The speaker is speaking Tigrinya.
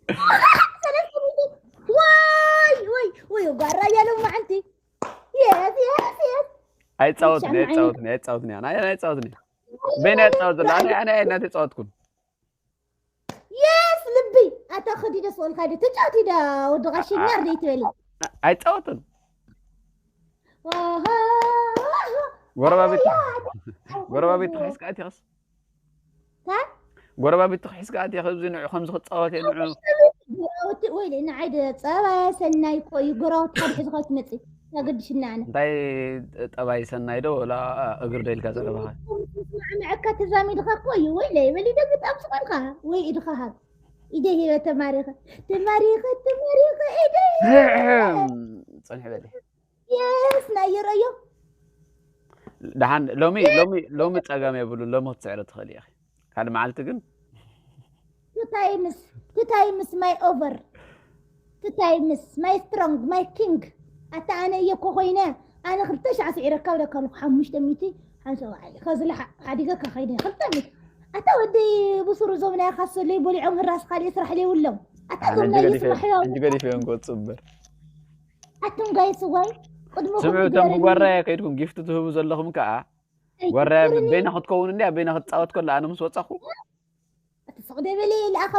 ሰለስተ ሚእቲ። ዋይ ወይ ወይ ጓራ እያለው ማዓንቲ። የስ የስ የስ። ኣይጻወትን ኣይጻወትን ኣይጻወትን እያ ናይ ኣይጻወትን እያ። በይና ይጻወት ዘላ ኣነ ኣነ ኣይና ተጻወትኩን። የስ ልቢ ኣታ ኸዲ ደስ ወልካ ደ ተጫወቲ ዳ ወዲ ጋሽኛ ርደይ ትበሊ። ኣይጻወትን። ዋሃ ጎረባቤት ጎረባቤት ሒዝካ ኣትያስ ታይ ጎረባቤት ሒዝካ ኣትያ ከዚ ንዑ ከምዚ ክጻወት እየ ንዑ ጎረባብቲ ወይ ንዓይ ደ ጸባየ ሰናይ እኮ እዩ። ጎረባብቲ ሓደ ሒዝካ ትመጽእ ያገድሽና ኣነ እንታይ ጠባይ ሰናይ ዶ ወላ እግር ደልካ ዘረባኻ ንዓካ ተዛሚድካ እኮ እዩ። ወይ ለይ በሊ ደግ ጣብ ዝኾንካ ወይ ኢድኻ ሃብ ኢደ ሂበ ተማሪኸ ተማሪኸ ተማሪኸ ኢደ ጽንሕ በሊ የስ ናይ ይረዮ ደሓን ሎሚ ሎሚ ሎሚ ጸገም የብሉ ሎሚ ክትስዕሪ ትኽእል ኢኺ ካልእ መዓልቲ ግን two times two times my over two times my strong my king ኣታ ኣነ እየ እኮ ኮይነ ኣነ ክልተ ሻዕ ስዒረካ ብለካ ኣለኩ ሓሙሽተ ሚእቲ ሓምሳ በዓል ከዚ ሓዲገካ ከይደ ክልተ ሚእቲ ኣታ ወዲ ብሱሩ ዞም ናይ ካሰለይ በሊዖም ህራስ ካልእ ስራሕ ዘይብሎም ኣታ ዞም ናይ ስራሕ ያው ሕጂ ገዲፈዮም ክወፅእ እምበር ኣቱም ጋይስ ዋይ ቅድሚ ስምዑ እቶም ብጓራያ ከይድኩም ጊፍቲ ትህቡ ዘለኹም ከዓ ጓራያ በይና ክትከውን እንዲያ በይና ክትፃወት ከላ ኣነ ምስ ወፃኹ እቲ ስቕ ደበለ ለኣኸ